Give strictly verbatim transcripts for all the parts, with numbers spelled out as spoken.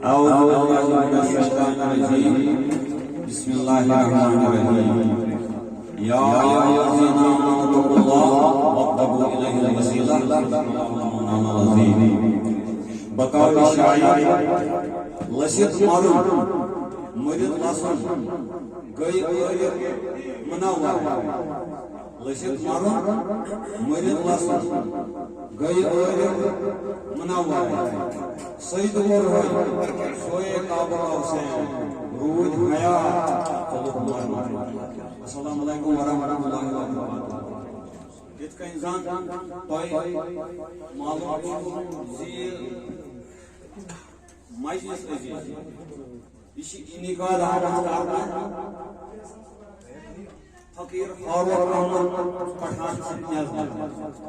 أعوذ بالله من الشيطان الرجيم. بسم الله الرحمن الرحيم. يا أيها الذين آمنوا اتقوا الله وابتغوا إليه الوسيلة إن الله مولانا العظيم. بقول الشاعر، لٔسِتھ مَرُن، مٔرِتھ لَسُن، گٔے عٲرِف مُنَوَّر۔ لٔسِتھ مَرُن، مٔرِتھ لَسُن، گٔے عٲرِف مُنَوَّر۔ سید برہوئی، سوئے کعبہ حسین، روٗدۍ حیات، ژوٚلُکھ مَرُن۔ السلام علیکم ورحمۃ اللہ وبرکاتہ۔ یِتھ کٔنۍ زَن تۄہہِ معلوم چھُ زِ یہِ مجلس عزیز، یہِ چھِ انعقاد آمٕژ کرنہٕ فقیٖر فاروق احمد پٹھان سٕنٛدِ نیزبت۔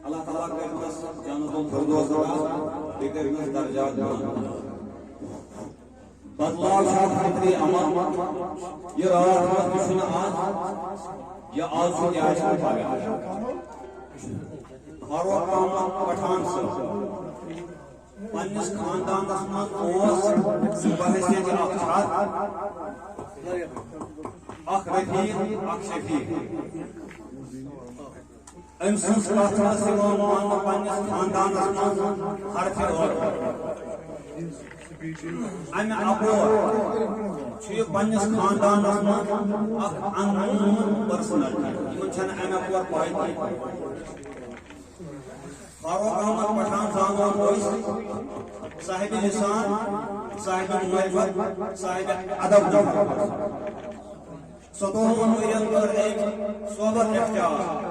اللہ تعالیٰ کٔرۍنَس جنت الفردوس عطا، بیٚیہِ کٔرۍنَس درجات بُلند۔ بدلاو چھُ اکھ فطری عمل۔ یہِ راتھ واتھ تہِ چھُنہٕ آز، یہِ آز چھُ، یہِ آسہِ نہٕ پگاہ۔ فاروق احمد پٹھان صٲب، پننِس خاندانس منٛز اوس بحیثیت اکھ چھاتھ، اکھ رفیق، اکھ شفیق۔ أمۍ سٕنٛز کتھ ٲس یِوان ماننہٕ پننِس خاندانس منٛز حرفِ ٲخر۔ امہِ اپور چھُ یہِ پننِس خاندانس منٛز اکھ unknown personality۔ یِمن چھنہٕ امہِ اپور پاے تہِ۔ فاروق احمد پٹھان زانان ٲسۍ صاحب لسان، صاحب معرفت، صاحب ادب۔ ستووُہن ؤرین کٔر أمۍ صحبت اختیار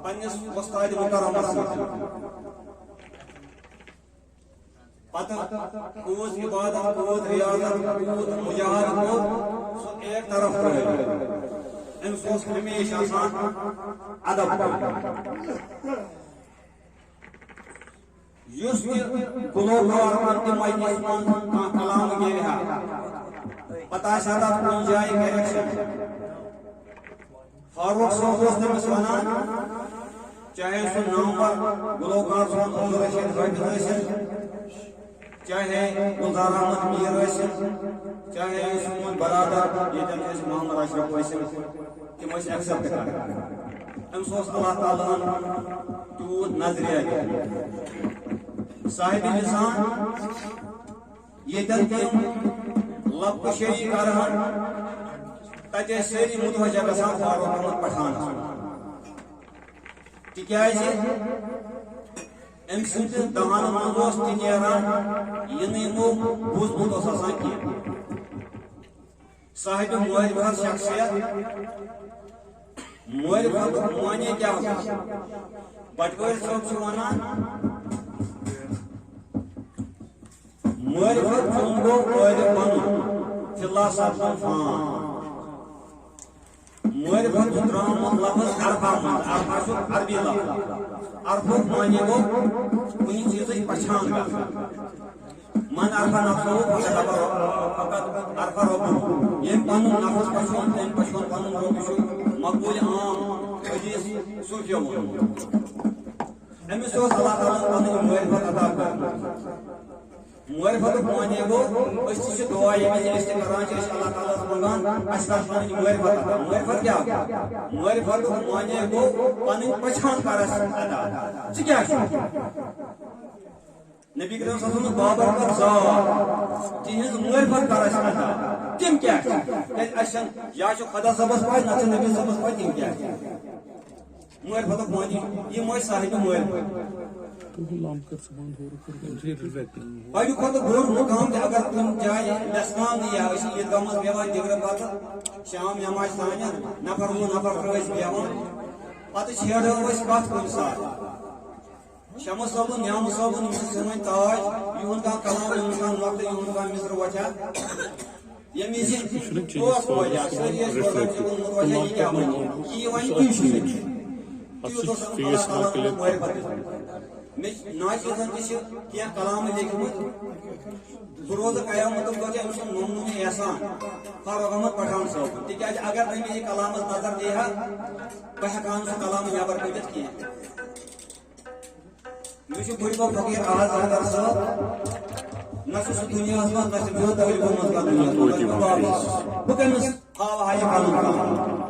پننِس وۄستادِ مُکرمس سۭتۍ۔ پتہٕ کوٗت عبادت، کوٗت ریاضت، کوٗت مجاہدٕ کوٚر، سُہ ایک طرف ترٲوِتھ۔ أمِس اوس ہمیشہِ آسان ادب کرُن۔ یُس تہِ گلوکار کُنہِ تہِ مجلسہِ منٛز کانٛہہ کلام گیٚوِ ہا، پتہٕ آسہِ ہا تتھ کُنہِ جایہِ correction۔ فاروق صٲب اوس تٔمِس ونان، چاہے سُہ نامور گلوکار سون عبدالرشید حٲفظ ٲسِن، چاہے گلزار احمد میر ٲسِن، چاہے سون برادر ییٚتٮ۪ن ٲسۍ محمد اشرف ٲسِن، تِم ٲسۍ accept کران۔ أمِس اوس اللہ تعالیٰ ہن تیوٗت نظریہ دیُتمُت۔ صاحب لسان ییٚتٮ۪ن تِم لب کشٲیی کرہن، تتہِ ٲسۍ سٲری متوجہ گژھان فاروق احمد پٹھانس کُن۔ تِکیازِ أمۍ سٕنٛدِ دہانہٕ منٛز اوس تہِ نیران، یہِ نہٕ یِمو بوٗزمُت اوس آسان کینٛہہ۔ صاحب معرفت شخصیت، معرفتُک معنی کیٛاہ اوس؟ بٹوٲرۍ صٲب چھُ وَنان، معرفت چون گوٚو عٲرف بنُن، فی اللہ سپدُن فان۔ معرفت چھُ درٛامُت لفظ عرفہ منٛز۔ عرفہ چھُ عربی لفظ۔ عرفُک معنی گوٚو کُنہِ چیٖزٕچ پہچان کرُن۔ من عرف نفسہ فقد عرف، فقد عرف ربہ۔ ییٚمۍ پنُن نفس پہچون، تٔمۍ پہچون پنُن رب۔ یہِ چھُ مقبول عام حدیث صوفیو ووٚنمُت۔ أمِس اوس اللہ تعالیٰ ہن پنٕنۍ معرفت عطا کٔرمٕژ۔ معرفتُک معنی گوٚو، أسۍ تہِ چھِ دعا، ییٚمہِ وِزِ أسۍ تہِ کران چھِ، أسۍ چھِ اللہ تعالیٰ ہس منٛگان، اَسہِ کر پنٕنۍ معرفت عطا۔ معرفت کیٛاہ گوٚو؟ معرفتُک معنی گوٚو پنٕنۍ پہچان کر اَسہِ عطا۔ ژٕ کیٛاہ چھُکھ؟ نبی کریم صلی اللہ علیہ وسلم بابرکت ذات، تِہنٛز معرفت کر اَسہِ عطا۔ تِم کیٛاہ چھِ؟ کیٛازِ اَسہِ چھَنہٕ، یا چھُ خدا صٲبس پاے، نتہٕ چھِ نبی صٲبس پاے، تِم کیٛاہ چھِ۔ معرفتُک معنی، یِم ٲسۍ صاحبِ معرفت۔ تُہُنٛد لام کر ژٕ بنٛد، ہورٕ کر بنٛد۔ پننہِ کھۄتہٕ بوٚڑ مقام تہِ اگر کُنہِ جایہِ لٮ۪سناونہٕ یا أسۍ چھِ عیٖدگاہ منٛز بیٚہوان جگرٕ پتہٕ، شام نٮ۪مازِ تانٮ۪تھ نفر وُہ نفر چھِ أسۍ بیٚہوان، پتہٕ چھیڑو أسۍ کتھ کُنہِ ساتہٕ۔ شمس صٲبُن، نیامہٕ صٲبُن، یِم چھِ سٲنۍ تاج، یِہُنٛد کانٛہہ کلام، یِہُنٛد کانٛہہ نۄقطہٕ، یِہُنٛد کانٛہہ مصرٕ وۄتھِ ہا، ییٚمہِ وِزِ اوس وجہ، سٲری ٲسۍ روزان، ژےٚ ووٚنمُت وجہ، یہِ کیٛاہ وَنہِ؟ یی وۄنۍ کُنہِ جایہِ۔ تیُتھ اوس اللہ تعالیٰ ہن معرفت دیُتمُت۔ مےٚ چھِ ناچیزن تہِ چھِ کینٛہہ کلامہٕ لیکھمٕتۍ۔ بہٕ روزٕ قیامتُک دۄہ تہِ أمۍ سُنٛد ممنوٗن احسان، فاروق احمد پٹھان صٲب۔ تِکیٛازِ اگر نہٕ مےٚ یہِ کلامس نظر دی ہا، بہٕ ہٮ۪کہٕ ہا نہٕ سُہ کلام نٮ۪بر کٔڑِتھ کینٛہہ۔ مےٚ چھُ بُڈبب فقیٖر احد زردار صٲب، سُہ دُنیاہَس منٛز نہ چھُ بیٚیہِ تقریٖبَن منٛز کانٛہہ دُنیا۔ بہٕ کٔمِس ہاوٕ ہا یہِ پَنُن کَلام؟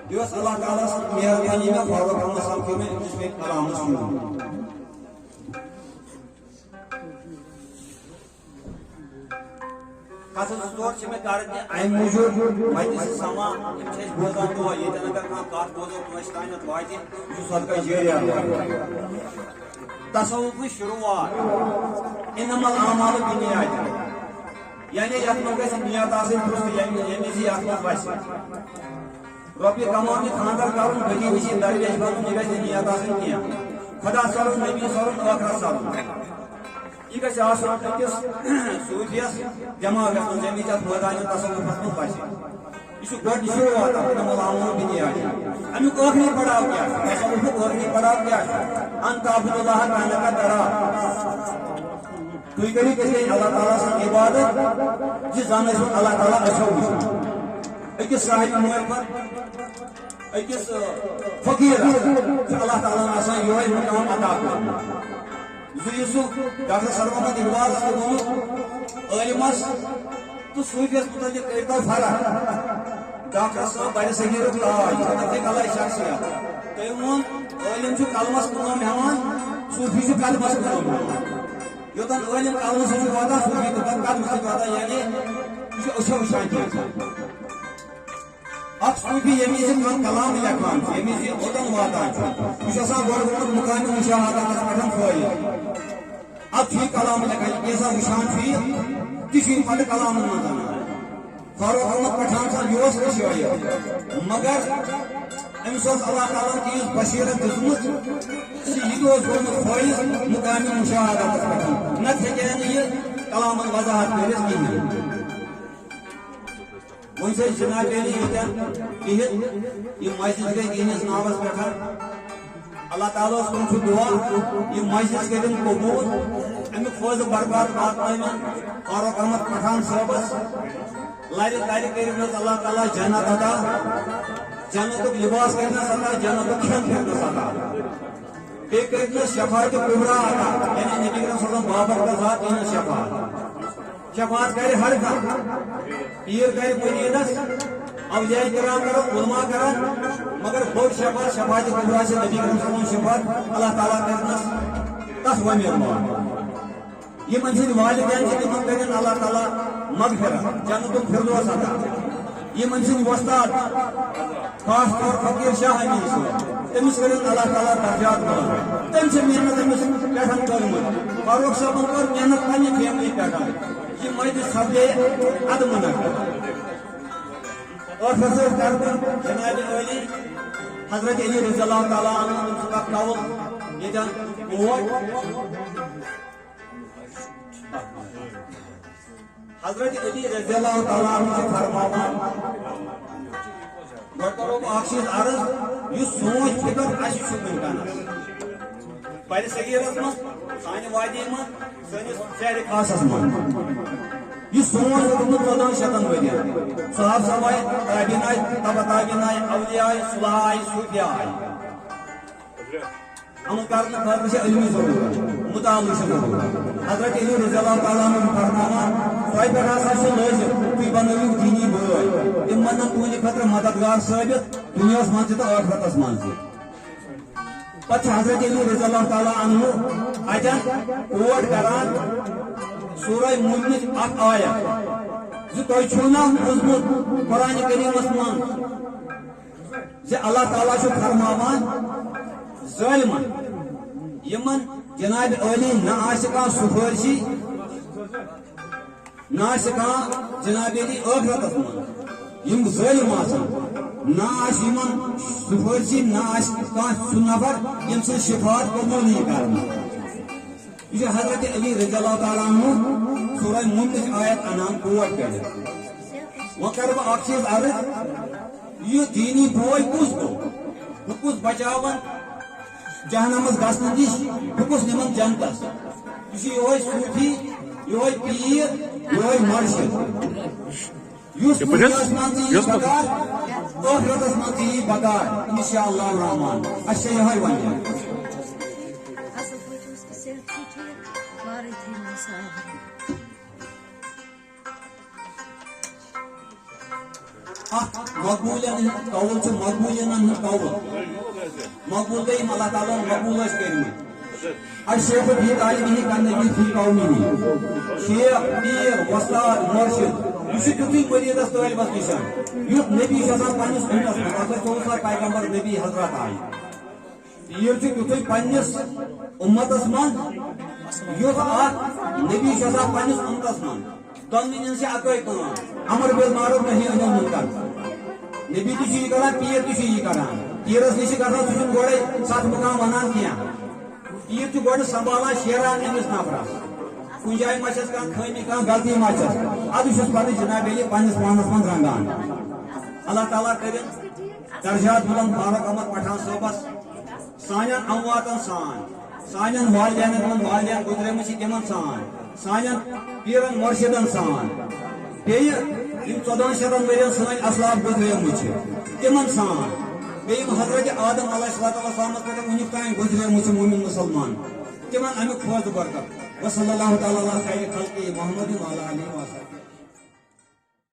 یہِ اوس اللہ تعالیٰ سٕنٛز مہربٲنی، مےٚ فاروق احمد صٲب کیو مےٚ أمِس مےٚ کَلامَس شروٗع۔ قصہٕ زٕ ژور چھِ مےٚ کَرٕنۍ تہِ اَمہِ موٗجوٗب، مجلسِ سما، یِم چھِ أسۍ بوزان دۄہَے، ییٚتٮ۪ن اگر کانٛہہ کَتھ بوزو، کٲنٛسہِ تام یَتھ واتہِ، یہِ چھُ صدقہ جٲریہ روزان۔ تصوفٕچ شروٗعات، انما الاعمال بالنیات، یعنی یَتھ منٛز گژھِ نیت آسٕنۍ درست، یعنی ییٚمہِ وِزِ یَتھ منٛز وَسہِ۔ رۄپیہِ کماونہِ، خانٛدر کرُن، غریٖبی چھِ درویش بنُن، یہِ گژھِ نہٕ نیت آسٕنۍ کینٛہہ۔ خدا سرُن، نبی سرُن، ٲخرت سرُن۔ یہِ گژھِ آسُن أکِس صوٗفیَس دٮ۪ماغَس منٛز، ییٚمہِ وِزِ اَتھ مٲدانِ تصوفَس منٛز وَسہِ۔ یہِ چھُ گۄڈٕنِچ شروٗعات اَتھ، انما الاعمال بالنیات۔ اَمیُک ٲخری پڑاو کیٛاہ چھُ؟ تصوفُک ٲخری پڑاو کیٛاہ چھُ؟ ان تعبد اللہ کانک ترا۔ تُہۍ کٔرِو تِتھ کٔنۍ اللہ تعالیٰ سٕنٛز عبادت، زِ زن ٲسِو اللہ تعالیٰ أچھو وٕچھان۔ أکِس صاحبِ معرفت، أکِس، آ، فقیٖرس چھُ اللہ تعالیٰ ہن آسان یِہوٚے مقام عطا کوٚرمُت۔ زِ یُس سُہ ڈاکٹر سرومت اقبالس تہِ ووٚنُکھ، عٲلمس تہٕ صوٗفیس مُتعلق کٔرۍتو فرق۔ ڈاکٹر صٲب بڑِ صغیٖرُک تاج، مُتفق علیہ شخصیت۔ تٔمۍ ووٚن، عٲلم چھُ قلمس کٲم ہٮ۪وان، صوٗفی چھُ قدمس کٲم ہٮ۪وان۔ یوٚتن عٲلم قلمس سۭتۍ چھُ واتان، صوٗفی توٚتن قدمس سۭتۍ واتان، یعنی یہِ چھُ أچھو وٕچھان کینٛہہ۔ اکھ صوٗفی ییٚمہِ وِزِ کانٛہہ کلام لیکھان چھُ، ییٚمہِ وِزِ یہِ اوٚتن واتان چھُ، یہِ چھُ آسان گۄڈٕ گوٚمُت مُقامِ مُشاہداتس پٮ۪ٹھ فٲیِض۔ ادٕ چھُ یہِ کلام لیکھان، یہِ کینٛژھا وٕچھان چھُ یہِ، تہِ چھُ یہِ پتہٕ کلامن منٛز انان۔ فاروق احمد پٹھان صٲب، یہِ اوس تہِ شٲعر، مگر أمِس اوس اللہ تعالیٰ ہن تیٖژ بصیرت دِژمٕژ زِ یہِ تہِ اوس گوٚمُت فٲیِض مُقامِ مُشاہداتس پٮ۪ٹھ، نتہٕ ہیٚکہِ ہا نہٕ یہِ کلامن وضاحت کٔرِتھ کِہیٖنۍ۔ وۄنۍ چھِ أسۍ جناب علی ییٚتٮ۪ن بِہِتھ، یہِ مسجد گٔے یِہنٛدِس ناوس پٮ۪ٹھ۔ اللہ تعالیٰ ہس کُن چھُ دُعا، یہِ مسجد کٔرِن قبوٗل، اَمیُک فٲضہٕ برکات واتنٲوِن فاروق احمد پٹھان صٲبس۔ لرِ ترِ کٔرِنَس اللہ تعالیٰ جنت عطا، جنتُک لباس کٔرِنَس عطا، جنتُک کھٮ۪ن کٔرِنَس عطا۔ بیٚیہِ کٔرِنَس شفاعت کبریٰ عطا، یعنی نبی کریم صلی اللہ علیہ وسلم بابرکت ذات یِنَس شفاعت۔ شفاعت کرِ ہر کانٛہہ۔ پیٖر کرِ مریٖدس، اولیاء کرام کرن، علماء کرن، مگر بٔڑ شفاعت، شفاعت کبریٰ چھِ نبی کریم صلی اللہ علیہ وسلم شفاعت، اللہ تعالیٰ کرنس تس وۄمید وان۔ یِمن ہٕنٛدۍ والدین چھِ، تِمن کرن اللہ تعالیٰ مغفرت، جنت الفردوس عطا۔ یِمن ہٕنٛدۍ وۄستاد، خاص طور فقیٖر شاہ امین صٲب، تٔمِس کٔرِن اللہ تعالیٰ درجات بُلند۔ تٔمۍ چھِ محنت أمِس پٮ۪ٹھ کٔرمٕژ۔ فاروق صٲبن کٔر محنت پننہِ فیملی پٮ۪ٹھ۔ یہِ مجلس سپدے ادٕ منعقد۔ ٲخرس ٲس کرٕنۍ جناب عٲلی حضرت علی رضی اللہ تعالیٰ عنہ، تٔمۍ سُنٛد اکھ قول ییٚتٮ۪ن اوٹ۔ حضرت علی رضی اللہ تعالیٰ عنہ چھِ فرماوان، گۄڈٕ کرو بہٕ اکھ چیٖز عرض، یُس سوٗنچ فِکر اَسہِ چھُ وٕنکیٚنَس بر صغیٖرس منٛز، سانہِ وادی منٛز، سٲنِس شہرِ خاصس منٛز، یہِ سوٗنچ روٗدمُت ژۄدہن شیٚتن ؤرین، صحابہ صحابہ آے، تابعین آے، تبع تابعین آے، اولیاء آے، صلحاء آے، صوفیاء آے۔ عمل کرنہٕ خٲطرٕ چھِ علمٕچ ضروٗرت، مطالعہٕچ چھِ ضروٗرت۔ حضرت علی رضی اللہ تعالیٰ عنہ چھُ فرماوان، تۄہہِ پٮ۪ٹھ ہسا چھُ لٲزِم، تُہۍ بنٲوِو دیٖنی بٲے۔ تِم بنن تُہنٛدِ خٲطرٕ مددگار ثٲبت دُنیاہَس منٛز تہِ تہٕ ٲخرتَس منٛز تہِ۔ پتہٕ چھُ حضرت علی رضی اللہ تعالیٰ عنہ اَتٮ۪ن quote کران سورہ مومنٕچ اکھ آیت زِ تۄہہِ چھُو نہ بوٗزمُت قرآن کریٖمَس منٛز زِ اللہ تعالیٰ چھُ فرماوان ظٲلمن، یِمن جناب عٲلی نہ آسہِ کانٛہہ سُفٲرشی، نہ آسہِ کانٛہہ جناب عٲلی ٲخرتس منٛز، یِم ظٲلم آسن، نہ آسہِ یِمن سُفٲرشی، نہ آسہِ کانٛہہ سُہ نفر ییٚمہِ سٕنٛز شفاعت قبوٗل یی کرنہٕ۔ یہِ چھُ حضرت علی رضی اللہ تعالیٰ عنہ سورہ مومنٕچ آیت انان quote کٔرِتھ۔ وۄنۍ کرٕ بہٕ اکھ چیٖز عرض، یہِ دیٖنی بوے کُس گوٚو؟ بہٕ کُس بچاوَن جہنمس گژھنہٕ نِش؟ بہٕ کُس نِمَن جنتس؟ یہِ چھُ یِہوٚے صوٗفی، یِہوٚے پیٖر، یِہوٚے مرشد۔ یُس یہِ پٲٹھۍ حظ؟ دُنیاہَس منٛز تہِ یی یُس پٲٹھۍ؟ بکار، ٲخرتس منٛز تہِ یی بکار، انشاءاللہ الرحمن۔ اَسہِ چھےٚ یِہوٚے وَنٕنۍ۔ اَصٕل پٲٹھۍ اوس تہٕ صحت چھُ ٹھیٖک، وارٕے تھٲیِو صاحب۔ اکھ مقبوٗلن ہُنٛد قول چھُ، مقبوٗلن ہُنٛد قول۔ مقبوٗل گٔے یِم اللہ تعالیٰ ہن مقبوٗل ٲسۍ کٔرمٕتۍ۔ الشیخ فی طالبہ کالنبی فی قومہ۔ شیخ، پیر، وۄستاد، مرشد، یہِ چھُ تیُتھُے مریٖدس طٲلبس نِش، یُتھ نبی چھُ آسان پننِس اُمتس منٛز۔ اَتھ ٲسۍ ژوٚوُہ ساس پیغمبر نبی حضرات آیہِ۔ پیٖر چھُ تیُتھُے پننِس اُمتس منٛز، یُتھ اکھ نبی چھُ آسان پننِس اُمتس منٛز۔ دۄنوٕنی ہٕنٛز چھِ اکٲے کٲم، امر بالمعروف نہی عن المنکر۔ نبی تہِ چھُ یہِ کران، پیٖر تہِ چھُ یہِ کران۔ پیٖرس نِش چھِ گژھان، سُہ چھُنہٕ گۄڈے ستھ مُقام ونان کینٛہہ۔ پیٖر چھُ گۄڈٕ سنبھالان، شیران أمِس نفرس۔ کُنہِ جایہِ ما چھَس کانٛہہ خٲمی، کانٛہہ غلطی ما چھَس، ادٕ چھُس پتہٕ جناب علی پننِس پانس منٛز رنگان۔ اللہ تعالیٰ کٔرِن درجات بلند فاروق احمد پٹھان صٲبس، سانٮ۪ن امواتن سان، سانٮ۪ن والدینن یِمن والدین گُزریمٕتۍ چھِ تِمن سان، سانٮ۪ن پیٖرن مرشدن سان، بیٚیہِ یِم ژۄدہن شتن ؤرین سٲنۍ اسلاف گُزریمٕتۍ چھِ تِمن سان، بیٚیہِ یِم حضرت آدم علیہ الصلوۃ والسلامس پٮ۪ٹھ وُنیُک تام گُزریمٕتۍ چھِ مومن مسلمان، تِمن امیُک فٲضہٕ برکت۔ وصلی اللہ تعالیٰ علی خیر خلقہ محمد وعلی آلہ وصحبہ۔